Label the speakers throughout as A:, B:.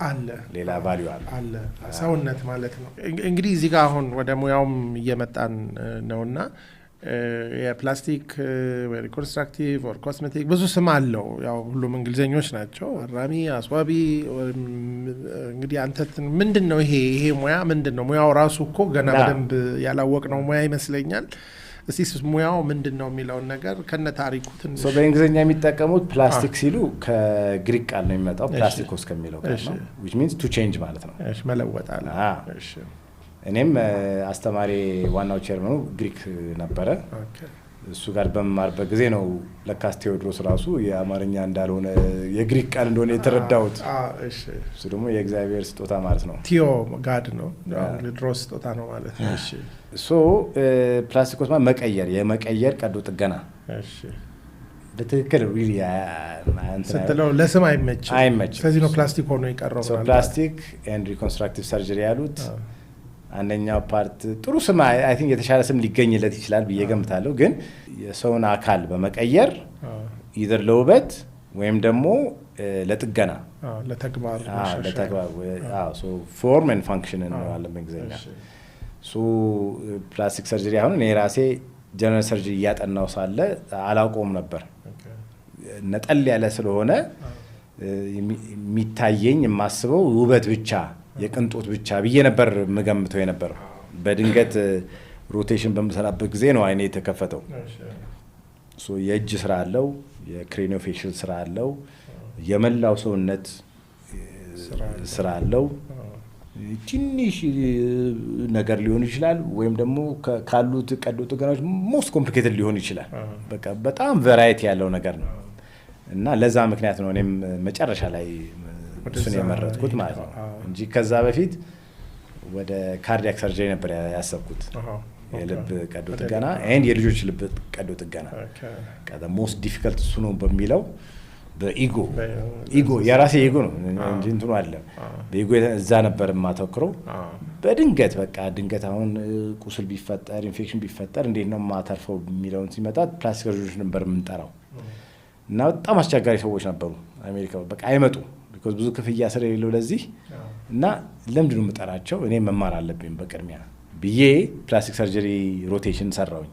A: አለ።
B: ሌላ value አለ።
A: አለ፣ ሰውነት ማለት ነው። እንግዲህ እዚህ ጋር አሁን ወደ ሙያውም እየመጣን ነውና የፕላስቲክ ወይ reconstructive or cosmetic ብዙ ስም አለው። ያው ሁሉም እንግሊዝኞች ናቸው። አራሚ፣ አስዋቢ። እንግዲህ አንተ ምንድን ነው ይሄ ሙያ ምንድን ነው? ሙያው ራሱ እኮ ገና በደንብ ያላወቅነው ሙያ ይመስለኛል። እስቲ ሙያው ምንድን ነው የሚለውን ነገር ከነ ታሪኩ ትንሽ።
B: በእንግሊዝኛ የሚጠቀሙት ፕላስቲክ ሲሉ ከግሪክ ቃል ነው የሚመጣው፣ ፕላስቲኮስ ከሚለው ቃል ነው፣ which means to change ማለት ነው።
A: መለወጥ አለ።
B: እኔም አስተማሪ ዋናው chairman ኑ ግሪክ ነበረ። እሱ ጋር በምማርበት ጊዜ ነው ለካስ ቴዎድሮስ ራሱ የአማርኛ እንዳልሆነ የግሪክ ቃል እንደሆነ የተረዳሁት። እሱ ደግሞ የእግዚአብሔር ስጦታ ማለት ነው።
A: ቲዮ God ነው፣ ድሮ ስጦታ ነው ማለት ነው።
B: So ፕላስቲኮስ ማለት መቀየር፣ የመቀየር ቀዶ ጥገና። በትክክል really
A: ስትለው ለስም አይመችም።
B: አይመችም።
A: ስለዚህ ነው ፕላስቲክ ሆኖ የቀረው።
B: Plastic and reconstructive surgery ያሉት አንደኛው part ጥሩ ስም፣ I think የተሻለ ስም ሊገኝለት ይችላል ብዬ ገምታለሁ። ግን የሰውን አካል በመቀየር either ለውበት ወይም ደግሞ ለጥገና።
A: ለተግባር።
B: ለተግባር፣ form and function እንለዋለን በእንግሊዝኛ። Plastic surgery አሁን እኔ ራሴ general surgery እያጠናው ሳለ አላውቀውም ነበር። ነጠል ያለ ስለሆነ የሚታየኝ የማስበው ውበት ብቻ፣ የቅንጦት ብቻ ብዬ ነበር የምገምተው የነበረው። በድንገት rotation በምሰራበት ጊዜ ነው አይኔ የተከፈተው። የእጅ ስራ አለው፣ የ craniofacial ስራ አለው፣ የመላው ሰውነት ስራ አለው። ትንሽ ነገር ሊሆን ይችላል፣ ወይም ደግሞ ካሉት ቀዶ ጥገናዎች most complicated ሊሆን ይችላል። በቃ በጣም variety ያለው ነገር ነው እና ለዛ ምክንያት ነው እኔም መጨረሻ ላይ እሱን የመረጥኩት ማለት ነው እንጂ ከዛ በፊት ወደ cardiac surgery ነበር ያሰብኩት። የልብ ቀዶ ጥገና and የልጆች ልብ ቀዶ ጥገና most difficult እሱ ነው በሚለው በ ego፣ የራሴ ego ነው እንጂ እንትኑ አይደለም። በ ego እዛ ነበር የማተኩረው። በድንገት በቃ ድንገት አሁን ቁስል ቢፈጠር፣ ኢንፌክሽን ቢፈጠር እንዴት ነው የማተርፈው የሚለውን ሲመጣ plastic surgeon ኦች ነበር የምንጠራው እና በጣም አስቸጋሪ ሰዎች ነበሩ። አሜሪካ በቃ አይመጡ because ብዙ ክፍያ ስለሌለው ለዚህ። እና ለምንድን ነው የምጠራቸው? እኔ መማር አለብኝ በቅድሚያ ብዬ plastic surgery rotation ሰራውኝ።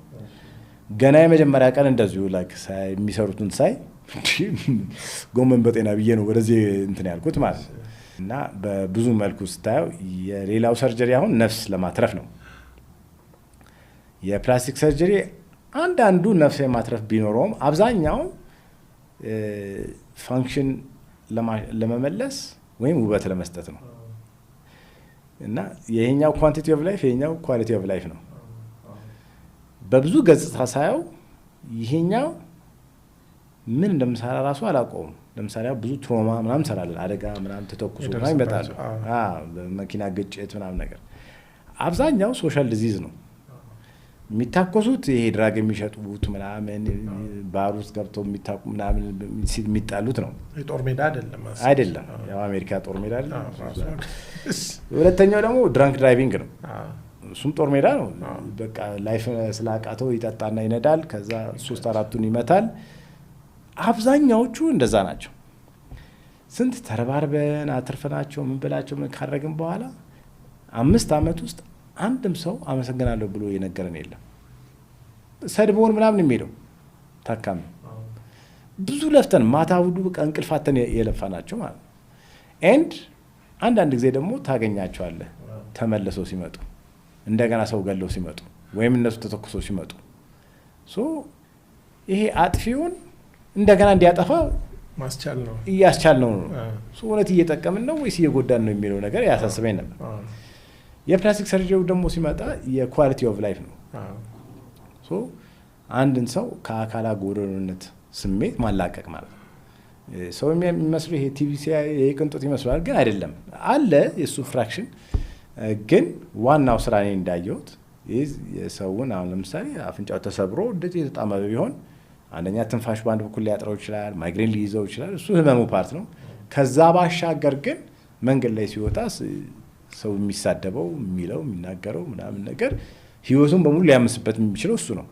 B: ገና የመጀመሪያ ቀን እንደዚሁ like የሚሰሩትን ሳይ ጎመን በጤና ብዬ ነው ወደዚህ እንትን ያልኩት ማለት ነው። እና በብዙ መልኩ ስታየው የሌላው surgery አሁን ነፍስ ለማትረፍ ነው። የ plastic surgery አንዳንዱ ነፍስ የማትረፍ ቢኖረውም አብዛኛው function ለመመለስ ወይም ውበት ለመስጠት ነው። እና ይሄኛው quantity of life፣ ይሄኛው quality of life ነው። በብዙ ገጽታ ሳየው ይሄኛው ምን እንደምሰራ ራሱ አላውቀውም። ለምሳሌ ብዙ trauma ምናምን እንሰራለን። አደጋ ምናምን ተተኩሶ ምናምን ይመጣሉ፣ በመኪና ግጭት ምናምን ነገር። አብዛኛው social disease ነው የሚታኮሱት። ይሄ drug የሚሸጡት ምናምን፣ ባር ውስጥ ገብተው የሚታቁ ምናምን የሚጣሉት ነው።
A: የጦር ሜዳ አይደለም።
B: አይደለም። ያው አሜሪካ ጦር ሜዳ አይደለም። ሁለተኛው ደግሞ drunk driving ነው። እሱም ጦር ሜዳ ነው። በቃ life ስላቃተው ይጠጣና ይነዳል። ከዛ ሶስት አራቱን ይመታል። አብዛኛዎቹ እንደዛ ናቸው። ስንት ተረባርበን አትርፈናቸው ምን ብላቸው ምን ካረግን በኋላ 5 ዓመት ውስጥ አንድም ሰው አመሰግናለሁ ብሎ የነገረን የለም። ሰድቦን ምናምን የሚሄደው ታካሚ፣ ብዙ ለፍተን ማታ ሁሉ በቃ እንቅልፍ አጥተን የለፋናቸው ማለት ነው። And አንዳንድ ጊዜ ደግሞ ታገኛቸዋለህ ተመልሰው ሲመጡ፣ እንደገና ሰው ገለው ሲመጡ ወይም እነሱ ተተኩሰው ሲመጡ። So ይሄ አጥፊውን እንደገና እንዲያጠፋ
A: ማስቻል ነው።
B: እያስቻል ነው። እውነት እየጠቀምን ነው ወይስ እየጎዳን ነው የሚለው ነገር ያሳስበኝ ነበር። የ plastic surgery ው ደግሞ ሲመጣ የ quality of life ነው። አንድን ሰው ከአካላ ጎደሎነት ስሜት ማላቀቅ ማለት ነው። ሰው የሚመስለው ይሄ ቲቪ ሲያይ የቅንጦት ይመስለዋል፣ ግን አይደለም። አለ የእሱ fraction፣ ግን ዋናው ስራ እኔ እንዳየሁት የሰውን አሁን ለምሳሌ አፍንጫው ተሰብሮ እንደዚህ የተጣመመ ቢሆን አንደኛ ትንፋሽ በአንድ በኩል ሊያጥረው ይችላል፣ ማይግሬን ሊይዘው ይችላል። እሱ ህመሙ part ነው። ከዛ ባሻገር ግን መንገድ ላይ ሲወጣ ሰው የሚሳደበው፣ የሚለው፣ የሚናገረው ምናምን ነገር ህይወቱን በሙሉ ሊያምስበት የሚችለው እሱ ነው።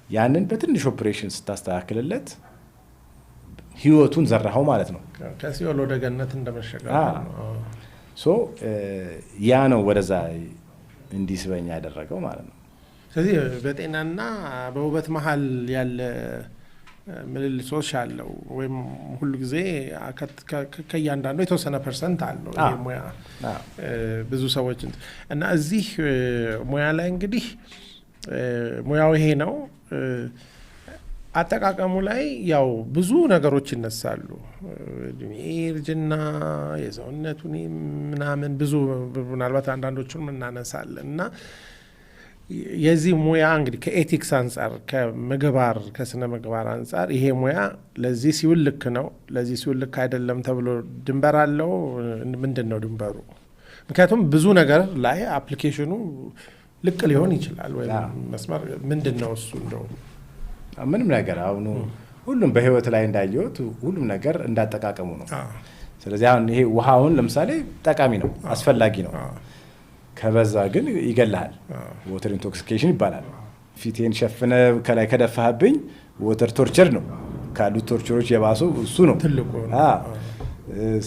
B: ያንን በትንሽ ኦፕሬሽን ስታስተካክልለት ህይወቱን ዘራኸው ማለት ነው።
A: ከሲኦል ወደ ገነት እንደመሸጋገር ነው።
B: So ያ ነው ወደዛ እንዲስበኝ ያደረገው ማለት ነው።
A: ስለዚህ በጤናና በውበት መሀል ያለ ምልልሶች አለው ወይም ሁሉ ጊዜ ከእያንዳንዱ የተወሰነ percent አለው ይሄ ሙያ። ብዙ ሰዎች እና እዚህ ሙያ ላይ እንግዲህ ሙያው ይሄ ነው። አጠቃቀሙ ላይ ያው ብዙ ነገሮች ይነሳሉ። እድሜ፣ እርጅና፣ የሰውነት ምናምን ብዙ፣ ምናልባት አንዳንዶቹን እናነሳለን። እና የዚህ ሙያ እንግዲህ ከ ethics አንጻር፣ ከምግባር፣ ከስነ ምግባር አንጻር ይሄ ሙያ ለዚህ ሲውል ልክ ነው፣ ለዚህ ሲውል ልክ አይደለም ተብሎ ድንበር አለው? ምንድን ነው ድንበሩ? ምክንያቱም ብዙ ነገር ላይ application ኑ ልቅ ሊሆን ይችላል ወይም መስመር ምንድን ነው እሱ እንደው?
B: ምንም ነገር አሁኑ ሁሉም በህይወት ላይ እንዳየሁት ሁሉም ነገር እንዳጠቃቀሙ ነው። ስለዚህ አሁን ይሄ ውሃውን ለምሳሌ ጠቃሚ ነው፣ አስፈላጊ ነው። ከበዛ ግን ይገልሃል። Water intoxication ይባላል። ፊቴን ሸፍነ ከላይ ከደፋህብኝ water torture ነው። ካሉት torture ኦች የባሰው እሱ ነው።
A: ትልቁ ነው።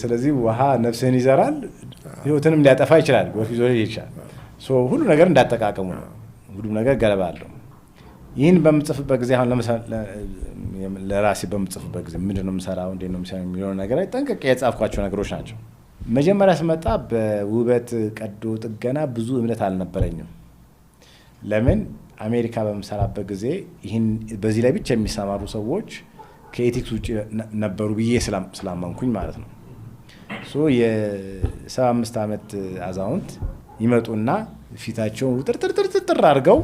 B: ስለዚህ ውሃ ነፍስህን ይዘራል፣ ህይወትንም ሊያጠፋ ይችላል። ጎርፍ ይዞ ሊሄድ ይችላል። So ሁሉ ነገር እንዳጠቃቀሙ ነው። ሁሉም ነገር ገለባ አለው። ይህን በምጽፍበት ጊዜ፣ አሁን ለራሴ በምጽፍበት ጊዜ ምንድን ነው የምሰራው፣ እንዴት ነው የምሰራው የሚለው ነገር ላይ ጠንቅቄ የጻፍኳቸው ነገሮች ናቸው። መጀመሪያ ስመጣ በውበት ቀዶ ጥገና ብዙ እምነት አልነበረኝም። ለምን፣ አሜሪካ በምሰራበት ጊዜ ይህን በዚህ ላይ ብቻ የሚሰማሩ ሰዎች ከ ethics ውጭ ነበሩ ብዬ ስላመንኩኝ ማለት ነው። So የ75 ዓመት አዛውንት ይመጡና ፊታቸውን ውጥርጥርጥርጥር አድርገው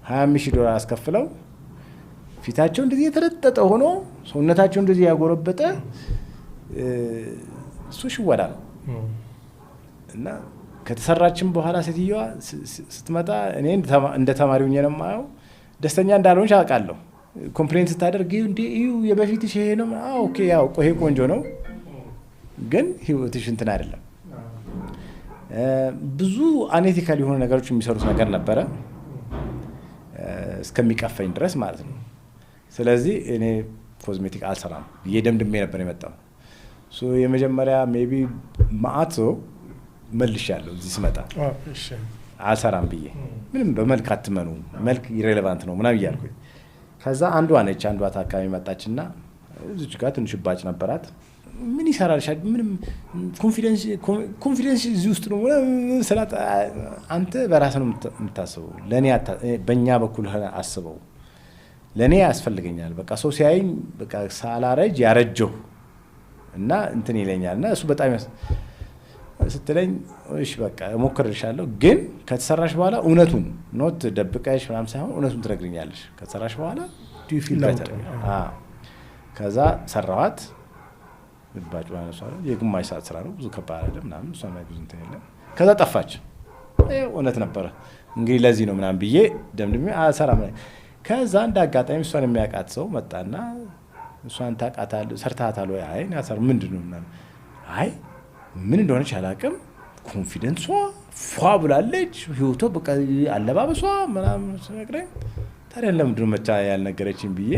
B: 25 ሺህ ዶላር አስከፍለው ፊታቸው እንደዚህ የተለጠጠ ሆኖ ሰውነታቸው እንደዚህ ያጎረበጠ፣ እሱ ሽወዳ ነው። እና ከተሰራችን በኋላ ሴትዮዋ ስትመጣ እኔ እንደ ተማሪ ሆኜ ነው የማየው፣ ደስተኛ እንዳልሆንሽ አውቃለሁ። Complain ስታደርግ እንዴ እዩ የበፊትሽ ይሄ ነው፣ okay፣ ያው ይሄ ቆንጆ ነው፣ ግን ህይወትሽ እንትን አይደለም። ብዙ unethical የሆኑ ነገሮች የሚሰሩት ነገር ነበረ እስከሚቀፈኝ ድረስ ማለት ነው። ስለዚህ እኔ cosmetic አልሰራም ብዬ ደምድሜ ነበር የመጣው። So የመጀመሪያ maybe መአት ሰው መልሻለሁ እዚህ ስመጣ አልሰራም ብዬ፣ ምንም በመልክ አትመኑ፣ መልክ irrelevant ነው ምናምን እያልኩኝ። ከዛ አንዷ ነች፣ አንዷ ታካሚ መጣችና እዚች ጋር ትንሽ እባጭ ነበራት። ምን ይሰራልሻል? ምንም confidence እዚህ ውስጥ ነው ስላት፣ አንተ በራስህ ነው የምታስበው፣ ለእኔ በእኛ በኩል አስበው፣ ለእኔ ያስፈልገኛል። በቃ ሰው ሲያየኝ በቃ ሳላረጅ ያረጀሁ እና እንትን ይለኛል እና እሱ በጣም ስትለኝ፣ እሺ በቃ እሞክርልሻለሁ፣ ግን ከተሰራሽ በኋላ እውነቱን፣ not ደብቀሽ ምናምን ሳይሆን እውነቱን ትነግሪኛለሽ። ከተሰራሽ በኋላ do you feel better? ከዛ ሰራኋት። እባጭ ማነሷ የግማሽ ሰዓት ስራ ነው፣ ብዙ ከባድ አይደለም ምናምን፣ እሷ ላይ ብዙ እንትን የለም። ከዛ ጠፋች። እውነት ነበረ እንግዲህ ለዚህ ነው ምናምን ብዬ ደምድሜ አልሰራም። ከዛ እንደ አጋጣሚ እሷን የሚያውቃት ሰው መጣና እሷን ታውቃታለህ፣ ሰርተሃታል ወይ? አይ አልሰራም። ምንድን ነው ምናምን። አይ ምን እንደሆነች አላውቅም። Confidence ሷ ፏ ብላለች፣ ህይወቷ በቃ አለባበሷ ምናምን ሲነግረኝ፣ ታዲያ ለምንድን ነው መቻ ያልነገረችኝ ብዬ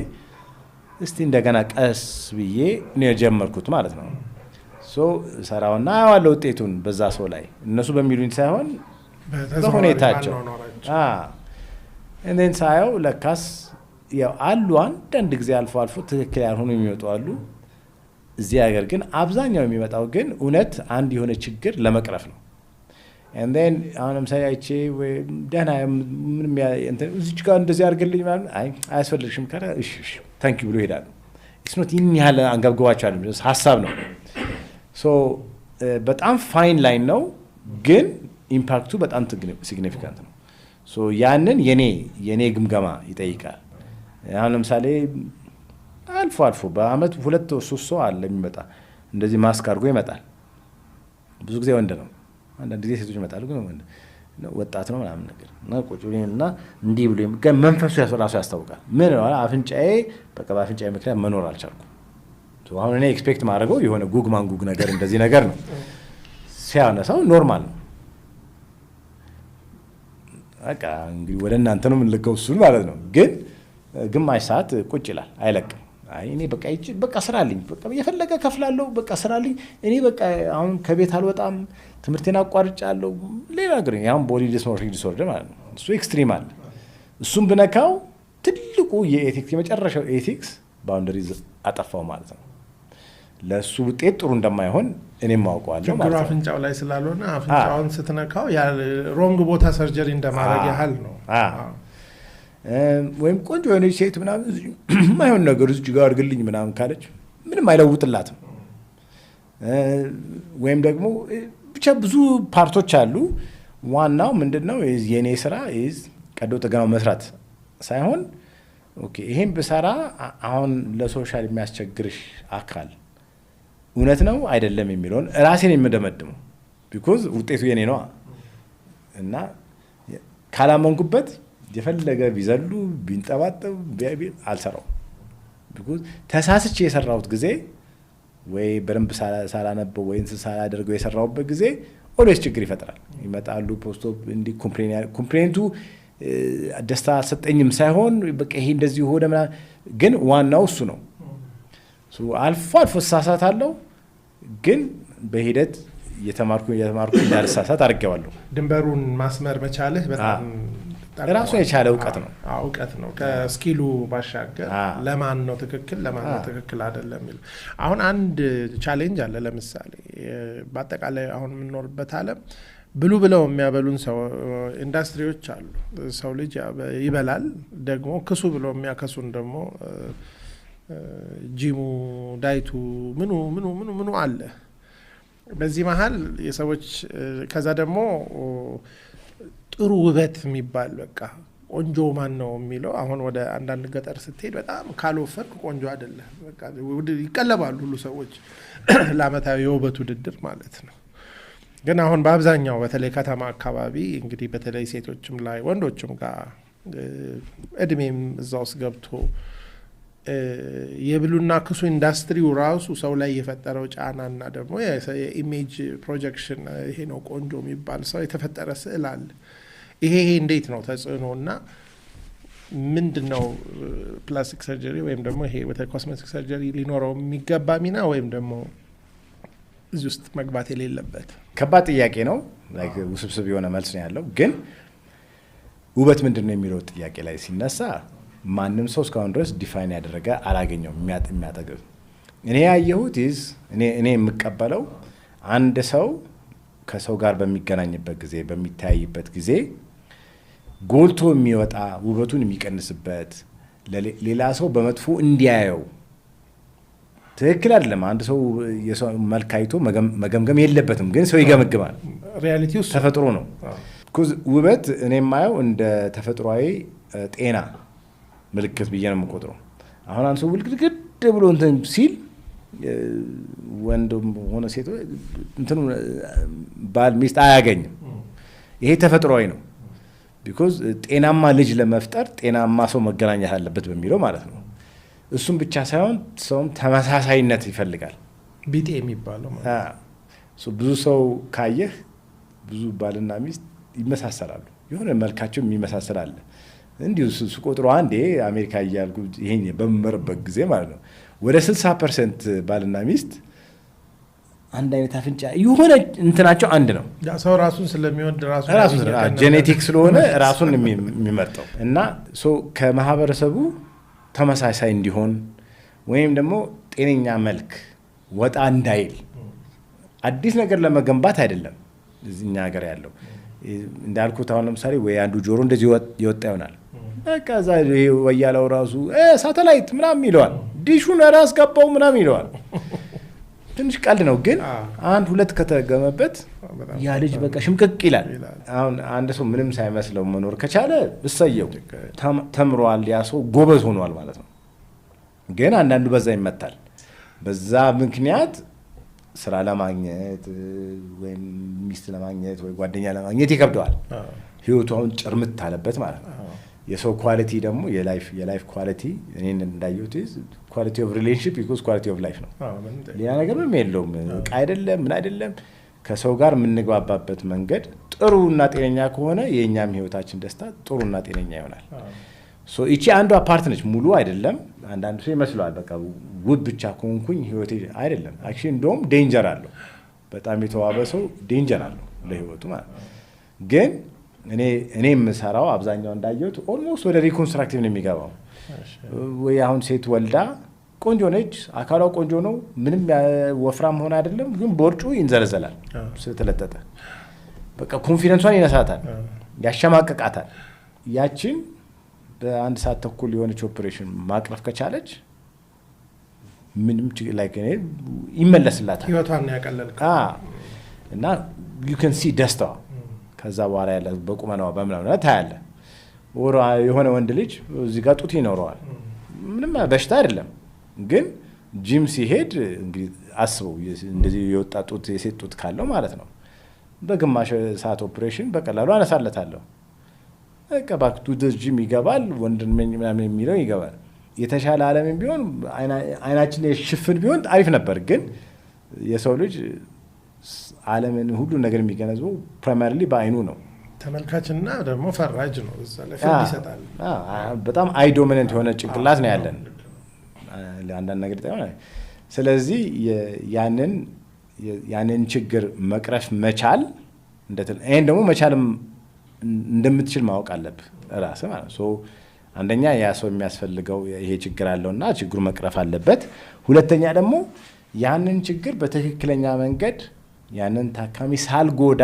B: እስቲ እንደገና ቀስ ብዬ ነው የጀመርኩት ማለት ነው። So ሰራውና አየዋለሁ ውጤቱን በዛ ሰው ላይ፣ እነሱ በሚሉኝ ሳይሆን በሁኔታቸው። And then ሳየው ለካስ ያው አሉ፣ አንዳንድ ጊዜ አልፎ አልፎ ትክክል ያልሆኑ የሚመጡ አሉ። እዚህ ሀገር ግን አብዛኛው የሚመጣው ግን እውነት አንድ የሆነ ችግር ለመቅረፍ ነው። And then አሁን ለምሳሌ አይቼ ደህና ምንም እዚች ጋር እንደዚህ አድርግልኝ ማለት አይ አያስፈልግሽም ካለ እሺ thank you ብሎ ይሄዳሉ። It's not ይህን ያህል አንገብግባቸው ሀሳብ ነው። So በጣም fine line ነው፣ ግን impact ኡ በጣም significant ነው። So ያንን የኔ ግምገማ ይጠይቃል። አሁን ለምሳሌ አልፎ አልፎ በአመት ሁለት ሶስት ሰው አለ የሚመጣ፣ እንደዚህ ማስክ አድርጎ ይመጣል። ብዙ ጊዜ ወንድ ነው። አንዳንድ ጊዜ ሴቶች ይመጣሉ፣ ግን ወንድ ወጣት ነው ምናምን ነገር እና ቁጭ ብሎ እና እንዲህ ብሎ መንፈሱ ራሱ ያስታውቃል። ምን አፍንጫዬ በቃ በአፍንጫዬ ምክንያት መኖር አልቻልኩም። አሁን እኔ expect ማድረገው የሆነ ጉግ ማንጉግ ነገር እንደዚህ ነገር ነው። ሲያነሳው normal ነው። በቃ እንግዲህ ወደ እናንተ ነው የምንልከው እሱን ማለት ነው። ግን ግማሽ ሰዓት ቁጭ ይላል፣ አይለቅም። አይ እኔ በቃ ይቺ በቃ ስራልኝ፣ በቃ የፈለገ ከፍላለሁ፣ በቃ ስራልኝ። እኔ በቃ አሁን ከቤት አልወጣም፣ ትምህርቴን አቋርጫለሁ። ሌላ ነገር ያሁን body dysmorphic disorder ማለት ነው። እሱ extreme አለ። እሱም ብነካው ትልቁ የ ethics የመጨረሻው ethics boundary አጠፋው ማለት ነው። ለእሱ ውጤት ጥሩ እንደማይሆን እኔም አውቀዋለሁ
A: ችግሩ
B: ማለት ነው።
A: አፍንጫው ላይ ስላልሆነ አፍንጫውን ስትነካው wrong ቦታ surgery እንደማድረግ ያህል ነው።
B: ወይም ቆንጆ የሆነች ሴት ምናምን የማይሆን ነገር እዚህ ጋር አድርግልኝ ምናምን ካለች ምንም አይለውጥላትም። ወይም ደግሞ ብቻ ብዙ part ኦች አሉ። ዋናው ምንድን ነው የእኔ ስራ is ቀዶ ጥገናው መስራት ሳይሆን okay ይሄን ብሰራ አሁን ለ social የሚያስቸግርሽ አካል እውነት ነው አይደለም የሚለውን ራሴን የምደመድመው፣ because ውጤቱ የኔ ነዋ። እና ካላመንኩበት የፈለገ ቢዘሉ ቢንጠባጠቡ አልሰራውም። Because ተሳስቼ የሰራሁት ጊዜ ወይ በደንብ ሳላነበው ወይ እንትን ሳላደርገው የሰራሁበት ጊዜ always ችግር ይፈጥራል። ይመጣሉ post-op እንዲህ complaint ኡ ደስታ አልሰጠኝም ሳይሆን በቃ ይሄ እንደዚህ ሆነ ምናምን፣ ግን ዋናው እሱ ነው። አልፎ አልፎ እሳሳታለሁ፣ ግን በሂደት እየተማርኩ እየተማርኩ እንዳልሳሳት አድርጌዋለሁ።
A: ድንበሩን ማስመር መቻልህ በጣም
B: ራሱን የቻለ እውቀት ነው።
A: እውቀት ነው። ከ skill ኡ ባሻገር ለማን ነው ትክክል፣ ለማን ነው ትክክል አይደለም የሚለው አሁን አንድ challenge አለ። ለምሳሌ በአጠቃላይ አሁን የምንኖርበት ዓለም ብሉ ብለው የሚያበሉን ሰው ኢንዱስትሪዎች አሉ። ሰው ልጅ ይበላል፣ ደግሞ ክሱ ብለው የሚያከሱን ደግሞ ጂሙ፣ diet ኡ፣ ምኑ ምኑ ምኑ ምኑ አለ። በዚህ መሀል የሰዎች ከዛ ደግሞ ጥሩ ውበት የሚባል በቃ ቆንጆ ማን ነው የሚለው አሁን ወደ አንዳንድ ገጠር ስትሄድ በጣም ካልወፈርክ ቆንጆ አይደለም። በቃ ይቀለባሉ ሁሉ ሰዎች ለአመታዊ የውበት ውድድር ማለት ነው። ግን አሁን በአብዛኛው በተለይ ከተማ አካባቢ እንግዲህ በተለይ ሴቶችም ላይ ወንዶችም ጋር እድሜም እዛ ውስጥ ገብቶ የብሉና ክሱ ኢንዱስትሪው ራሱ ሰው ላይ የፈጠረው ጫናና ደግሞ የ image projection ይሄ ነው ቆንጆ የሚባል ሰው የተፈጠረ ስዕል አለ። ይሄ እንዴት ነው ተጽዕኖ እና ምንድን ነው plastic surgery ወይም ደግሞ ይሄ cosmetic surgery ሊኖረው የሚገባ ሚና ወይም ደግሞ እዚህ ውስጥ መግባት የሌለበት?
B: ከባድ ጥያቄ ነው። ውስብስብ የሆነ መልስ ነው ያለው። ግን ውበት ምንድን ነው የሚለው ጥያቄ ላይ ሲነሳ ማንም ሰው እስካሁን ድረስ define ያደረገ አላገኘውም የሚያጠግብ። እኔ ያየሁት is እኔ የምቀበለው አንድ ሰው ከሰው ጋር በሚገናኝበት ጊዜ፣ በሚተያይበት ጊዜ ጎልቶ የሚወጣ፣ ውበቱን የሚቀንስበት፣ ሌላ ሰው በመጥፎ እንዲያየው ትክክል አይደለም። አንድ ሰው የሰው መልክ አይቶ መገምገም የለበትም፣ ግን ሰው ይገመግማል።
A: Reality ውስጥ
B: ተፈጥሮ ነው። ውበት እኔ የማየው እንደ ተፈጥሯዊ ጤና ምልክት ብዬ ነው የምቆጥረው። አሁን አንድ ሰው ውልግድግድ ብሎ እንትን ሲል ወንድም ሆነ ሴት እንትኑ ባል ሚስት አያገኝም። ይሄ ተፈጥሯዊ ነው። Because ጤናማ ልጅ ለመፍጠር ጤናማ ሰው መገናኘት አለበት በሚለው ማለት ነው። እሱም ብቻ ሳይሆን ሰውም ተመሳሳይነት ይፈልጋል።
A: ቢጤ የሚባለው
B: ብዙ ሰው ካየህ ብዙ ባልና ሚስት ይመሳሰላሉ። የሆነ መልካቸው የሚመሳሰል አለ። እንዲሁ ስቆጥሮ አንዴ አሜሪካ እያልኩ ይሄን በምመርበት ጊዜ ማለት ነው ወደ 60% ባልና ሚስት አንድ አይነት አፍንጫ የሆነ እንትናቸው አንድ ነው።
A: ሰው ራሱን ስለሚወድ ራሱ
B: genetic ስለሆነ ራሱን የሚመርጠው እና ከማህበረሰቡ ተመሳሳይ እንዲሆን ወይም ደግሞ ጤነኛ መልክ ወጣ እንዳይል አዲስ ነገር ለመገንባት አይደለም። እኛ ሀገር ያለው እንዳልኩት አሁን ለምሳሌ ወይ አንዱ ጆሮ እንደዚህ የወጣ ይሆናል። በቃ እዛ ወያለው ራሱ ሳተላይት ምናምን ይለዋል። ዲሹን ራስ ገባው ምናምን ይለዋል። ትንሽ ቀልድ ነው፣ ግን አንድ ሁለት ከተገመበት ያ ልጅ በቃ ሽምቅቅ ይላል። አሁን አንድ ሰው ምንም ሳይመስለው መኖር ከቻለ እሰየው፣ ተምሯል፣ ያ ሰው ጎበዝ ሆኗል ማለት ነው። ግን አንዳንዱ በዛ ይመታል። በዛ ምክንያት ስራ ለማግኘት ወይም ሚስት ለማግኘት ወይ ጓደኛ ለማግኘት ይከብደዋል። ህይወቱ አሁን ጭርምት አለበት ማለት ነው። የሰው quality ደግሞ የ life quality እኔ እንዳየሁት quality of relationship equals quality of life ነው። ሌላ ነገር ምንም የለውም። እቃ አይደለም፣ ምን አይደለም። ከሰው ጋር የምንግባባበት መንገድ ጥሩ እና ጤነኛ ከሆነ የእኛም ህይወታችን ደስታ ጥሩና ጤነኛ ይሆናል። So ይቺ አንዷ part ነች፣ ሙሉ አይደለም። አንዳንድ ሰው ይመስለዋል በቃ ውብ ብቻ ከሆንኩኝ ህይወቴ አይደለም። Actually እንደውም danger አለው። በጣም የተዋበ ሰው danger አለው ለህይወቱ ማለት ነው። ግን እኔ የምሰራው አብዛኛው እንዳየሁት almost ወደ reconstructive ነው የሚገባው። ወይ አሁን ሴት ወልዳ ቆንጆ ነች፣ አካሏ ቆንጆ ነው፣ ምንም ወፍራም ሆነ አይደለም፣ ግን ቦርጩ ይንዘለዘላል ስለተለጠጠ በቃ confidence ሷን ይነሳታል፣ ያሸማቅቃታል። ያችን በአንድ ሰዓት ተኩል የሆነች ኦፕሬሽን ማቅረፍ ከቻለች ምንም like እኔ ይመለስላታል።
A: ህይወቷን ያቀለልከው።
B: እና you can see ደስታዋ ከዛ በኋላ ያለ በቁመናዋ በምናምን ታያለህ። የሆነ ወንድ ልጅ እዚህ ጋር ጡት ይኖረዋል፣ ምንም በሽታ አይደለም፣ ግን ጂም ሲሄድ እንግዲህ አስበው እንደዚህ የወጣ ጡት የሴት ጡት ካለው ማለት ነው። በግማሽ ሰዓት ኦፕሬሽን በቀላሉ አነሳለታለሁ። በቃ back to gym ይገባል፣ ወንድ ምናምን የሚለው ይገባል። የተሻለ ዓለምም ቢሆን አይናችን ሽፍን ቢሆን አሪፍ ነበር። ግን የሰው ልጅ ዓለምን ሁሉ ነገር የሚገነዝበው primarily በአይኑ ነው።
A: ተመልካችና ደግሞ ፈራጅ ነው። እዛ ላይ ፍርድ ይሰጣል።
B: በጣም eye dominant የሆነ ጭንቅላት ነው ያለን አንዳንድ ነገር ይጠቅማል። ስለዚህ ያንን ችግር መቅረፍ መቻል፣ ይህን ደግሞ መቻልም እንደምትችል ማወቅ አለብህ ራስህ ማለት ነው። አንደኛ ያ ሰው የሚያስፈልገው ይሄ ችግር አለውና ችግሩ መቅረፍ አለበት። ሁለተኛ ደግሞ ያንን ችግር በትክክለኛ መንገድ ያንን ታካሚ ሳልጎዳ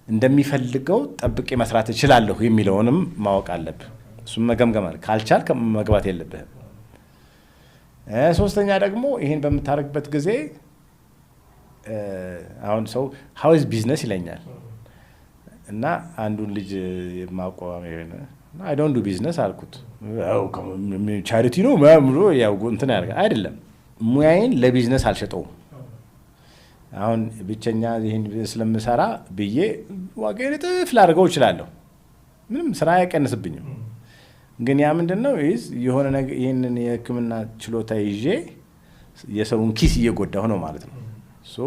B: እንደሚፈልገው ጠብቄ መስራት እችላለሁ የሚለውንም ማወቅ አለብህ። እሱም መገምገም አለ። ካልቻልክ መግባት የለብህም። ሶስተኛ ደግሞ ይህን በምታደርግበት ጊዜ አሁን ሰው "How is business?" ይለኛል እና አንዱን ልጅ የማውቀው "I don't do business" አልኩት። Charity ነው ምናምን ብሎ ያው እንትን ያደርጋል። አይደለም፣ ሙያዬን ለቢዝነስ አልሸጠውም። አሁን ብቸኛ ይህን ስለምሰራ ብዬ ዋጋዬን እጥፍ ላደርገው እችላለሁ። ምንም ስራ አይቀንስብኝም። ግን ያ ምንድን ነው is የሆነ ነገር ይህንን የሕክምና ችሎታ ይዤ የሰውን ኪስ እየጎዳሁ ነው ማለት ነው። So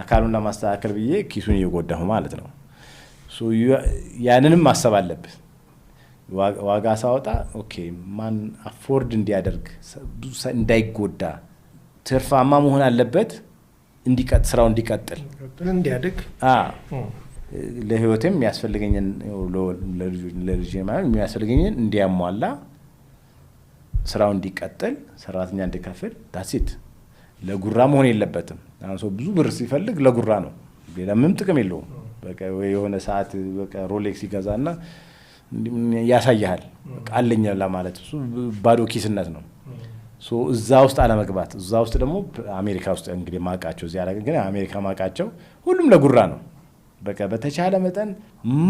B: አካሉን ለማስተካከል ብዬ ኪሱን እየጎዳሁ ማለት ነው። So ያንንም ማሰብ አለብህ። ዋጋ ሳወጣ okay ማን afford እንዲያደርግ፣ ብዙ እንዳይጎዳ፣ ትርፋማ መሆን አለበት፣ እንዲቀጥ ስራው እንዲቀጥል
A: እንዲያድግ።
B: ለህይወቴም የሚያስፈልገኝን፣ ለልጄ ማለት የሚያስፈልገኝን እንዲያሟላ፣ ስራው እንዲቀጥል፣ ሰራተኛ እንዲከፍል፣ that's it። ለጉራ መሆን የለበትም። አሁን ሰው ብዙ ብር ሲፈልግ ለጉራ ነው፣ ሌላ ምንም ጥቅም የለውም። በቃ ወይ የሆነ ሰዓት በቃ Rolex ይገዛና ያሳይሃል፣ በቃ አለኝ ለማለት፣ እሱ ባዶ ኪስነት ነው። So እዛ ውስጥ አለመግባት። እዛ ውስጥ ደግሞ አሜሪካ ውስጥ እንግዲህ ማቃቸው እዚህ ያለ ግን አሜሪካ ማቃቸው ሁሉም ለጉራ ነው። በቃ በተቻለ መጠን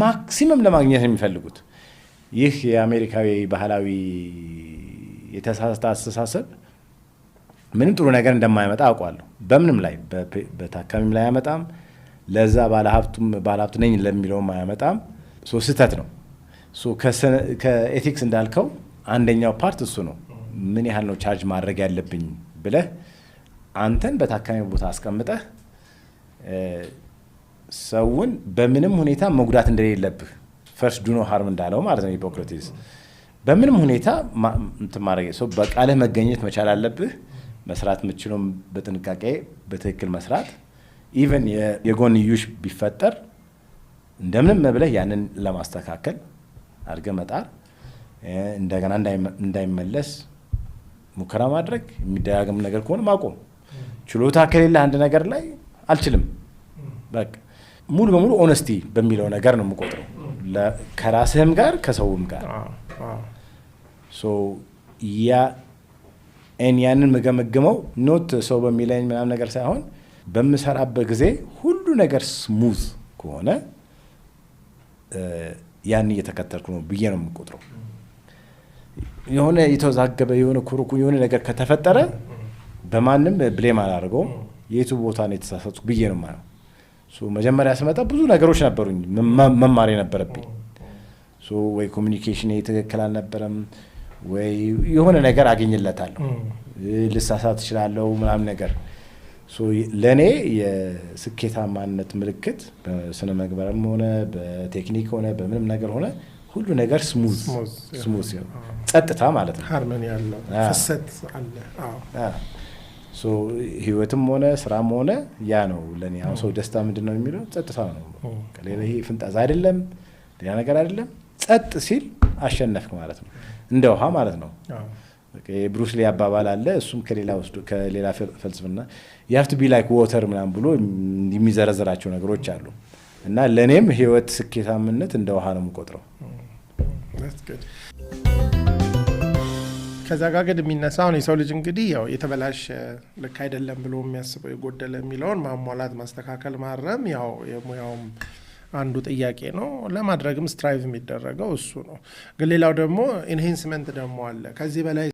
B: maximum ለማግኘት ነው የሚፈልጉት። ይህ የአሜሪካዊ ባህላዊ የተሳሳተ አስተሳሰብ ምንም ጥሩ ነገር እንደማያመጣ አውቃለሁ። በምንም ላይ፣ በታካሚም ላይ አያመጣም፣ ለዛ ባለሀብቱም ባለሀብት ነኝ ለሚለውም አያመጣም። So ስህተት ነው። So ከ ethics እንዳልከው አንደኛው part እሱ ነው። ምን ያህል ነው charge ማድረግ ያለብኝ ብለህ አንተን በታካሚ ቦታ አስቀምጠህ ሰውን በምንም ሁኔታ መጉዳት እንደሌለብህ፣ first do no harm እንዳለው ማለት ነው ሂፖክራቲስ። በምንም ሁኔታ እንትን ማድረግ ሰው በቃልህ መገኘት መቻል አለብህ። መስራት የምትችለውም በጥንቃቄ በትክክል መስራት፣ even የጎንዮሽ ቢፈጠር እንደምንም ብለህ ያንን ለማስተካከል አድርገህ መጣር፣ እንደገና እንዳይመለስ ሙከራ ማድረግ፣ የሚደጋገም ነገር ከሆነ ማቆም። ችሎታ ከሌለ አንድ ነገር ላይ አልችልም፣ በቃ ሙሉ በሙሉ honesty በሚለው ነገር ነው የምቆጥረው፣ ከራስህም ጋር ከሰውም ጋር። So ያንን የምገመግመው not ሰው በሚለኝ ምናምን ነገር ሳይሆን በምሰራበት ጊዜ ሁሉ ነገር smooth ከሆነ ያን እየተከተልኩ ነው ብዬ ነው የምቆጥረው። የሆነ የተወዛገበ የሆነ ኩርኩ የሆነ ነገር ከተፈጠረ በማንም blame አላደርገውም። የቱ ቦታ ነው የተሳሳትኩ ብዬ ነው የማየው። መጀመሪያ ስመጣ ብዙ ነገሮች ነበሩኝ መማር የነበረብኝ። ወይ communication ትክክል አልነበረም፣ ወይ የሆነ ነገር አገኝለታለሁ፣ ልሳሳት እችላለሁ ምናምን ነገር። ለእኔ የስኬታማነት ምልክት በስነ ምግባርም ሆነ በቴክኒክ ሆነ በምንም ነገር ሆነ ሁሉ ነገር smooth smooth ሲሆን ጸጥታ ማለት ነው።
A: Harmony ያለው ፍሰት አለ።
B: So ህይወትም ሆነ ስራም ሆነ ያ ነው ለእኔ። አሁን ሰው ደስታ ምንድን ነው የሚለው ጸጥታ ነው። ሌላ ይሄ ፍንጣዛ አይደለም፣ ሌላ ነገር አይደለም። ጸጥ ሲል አሸነፍክ ማለት ነው። እንደ ውሃ ማለት ነው። የብሩስ ሊ አባባል አለ። እሱም ከሌላ ወስዶ፣ ከሌላ ፍልስፍና፣ "You have to be like water" ምናምን ብሎ የሚዘረዝራቸው ነገሮች አሉ። እና ለእኔም ህይወት ስኬታምነት እንደ ውሃ ነው የምቆጥረው።
A: That's good. ከዛ ጋር ግን የሚነሳ አሁን የሰው ልጅ እንግዲህ ያው የተበላሸ፣ ልክ አይደለም ብሎ የሚያስበው፣ የጎደለ የሚለውን ማሟላት፣ ማስተካከል፣ ማረም ያው የሙያውም አንዱ ጥያቄ ነው። ለማድረግም strive የሚደረገው እሱ ነው። ግን ሌላው ደግሞ enhancement ደግሞ አለ። ከዚህ በላይ